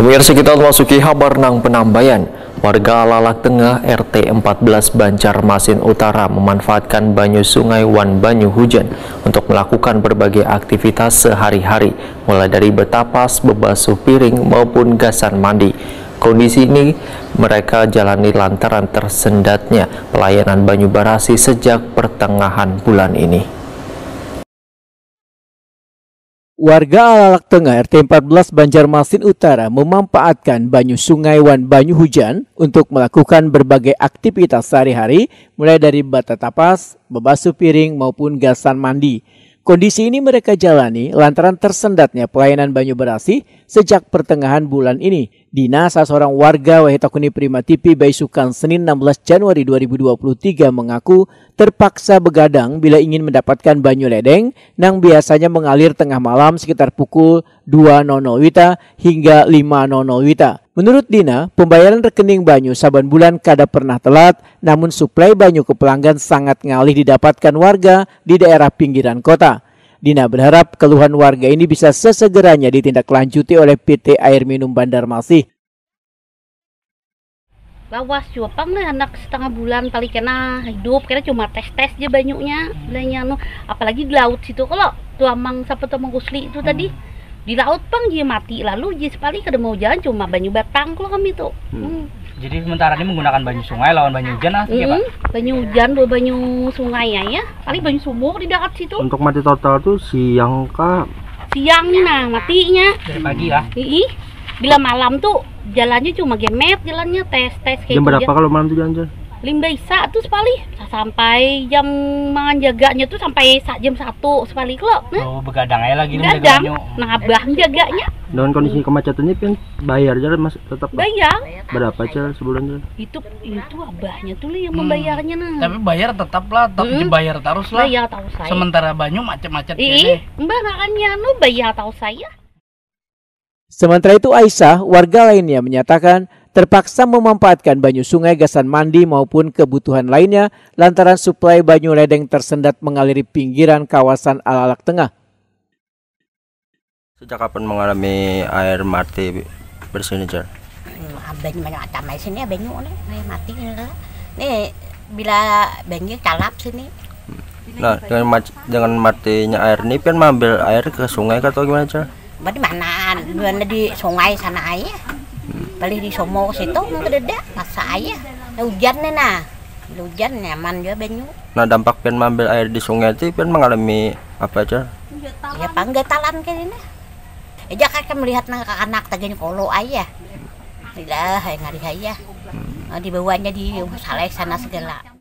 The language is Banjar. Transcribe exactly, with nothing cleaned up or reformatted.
Pemirsa, kita memasuki habar nang penambayan. Warga Alalak Tengah, R T empat belas, Banjarmasin Utara memanfaatkan banyu sungai wan banyu hujan untuk melakukan berbagai aktivitas sehari-hari, mulai dari betapas, bebasuh piring, maupun gasan mandi. Kondisi ini mereka jalani lantaran tersendatnya pelayanan banyu barasih sejak pertengahan bulan ini. Warga Alalak Tengah, R T empat belas, Banjarmasin Utara, memanfaatkan banyu sungai wan banyu hujan untuk melakukan berbagai aktivitas sehari-hari, mulai dari batatapas, bebasuh piring, maupun gasan mandi. Kondisi ini mereka jalani lantaran tersendatnya pelayanan banyu barasih sejak pertengahan bulan ini. Dina, salah seorang warga wahi takuni Prima T V baisukan Senin enam belas Januari dua ribu dua puluh tiga, mengaku terpaksa begadang bila ingin mendapatkan banyu ledeng nang biasanya mengalir tengah malam sekitar pukul dua nol nol wita hingga lima nol nol wita. Menurut Dina, pembayaran rekening banyu saban bulan kada pernah telat, namun suplai banyu ke pelanggan sangat ngalih didapatkan warga di daerah pinggiran kota. Dina berharap keluhan warga ini bisa sesegeranya ditindaklanjuti oleh P T Air Minum Banjarmasin. Lawas jua pang nih anak setengah bulan paling kena hidup, kena cuma tes-tes je banyunya, belanya anu, apalagi di laut situ kalau tuamang siapa tuamang Kusli itu tadi di laut pang je mati lalu je sekali kada mau jalan cuma banyu batang kalau kami tuh. Hmm. Jadi sementara ini menggunakan banyu sungai lawan banyu hujan lah, ya, Pak? Hmm, banyu hujan dua banyu sungai ya, ya. Paling banyu sumur di dekat situ. Untuk mati total tuh siang kah? Siang nah matinya. Dari pagi lah. Ii. Bila malam tuh jalannya cuma gemet jalannya tes tes kayak jam berapa kalau malam tuh jalan-jalan? Limba isa tuh sekali sampai jam mangan jaganya tuh sampai sa jam satu sekali kelo. Nah, oh, begadang aja lagi begadang. Nah, abah jaganya. Dengan kondisi kemacetannya pian bayar jalan mas tetap bayar. Berapa cel sebulan cel? Itu itu abahnya tuh yang hmm. Membayarnya nah. Tapi bayar tetap lah, tetap hmm. Dibayar terus lah. Bayar tahu saya. Sementara banyu macet-macet. Ih, mbak nakannya nu bayar tahu saya. Sementara itu Aisyah, warga lainnya menyatakan terpaksa memanfaatkan banyu sungai gasan mandi maupun kebutuhan lainnya lantaran suplai banyu ledeng tersendat mengaliri pinggiran kawasan Alalak Tengah. Sejak kapan mengalami air mati bersini, Jar? Hmm, banyu macam-macam air sini ya banyu nih, air mati ini. Nih bila banjir calap sini. Nah, dengan, dengan matinya air ini pian mengambil air ke sungai atau gimana, Jar? Di mana? Di sungai sana aja. Balik di Somo situ mungkin ada masa aja. Nah, hujan nih nah. Hujan nyaman juga banyu. Nah, dampak pian mengambil air di sungai itu pian mengalami apa aja? Ya panggatalan kayak ini. Eja kakek melihat nang anak taganya kolo aja. Ilah, ngalih aja. Hmm. Dibawanya di salai sana segala.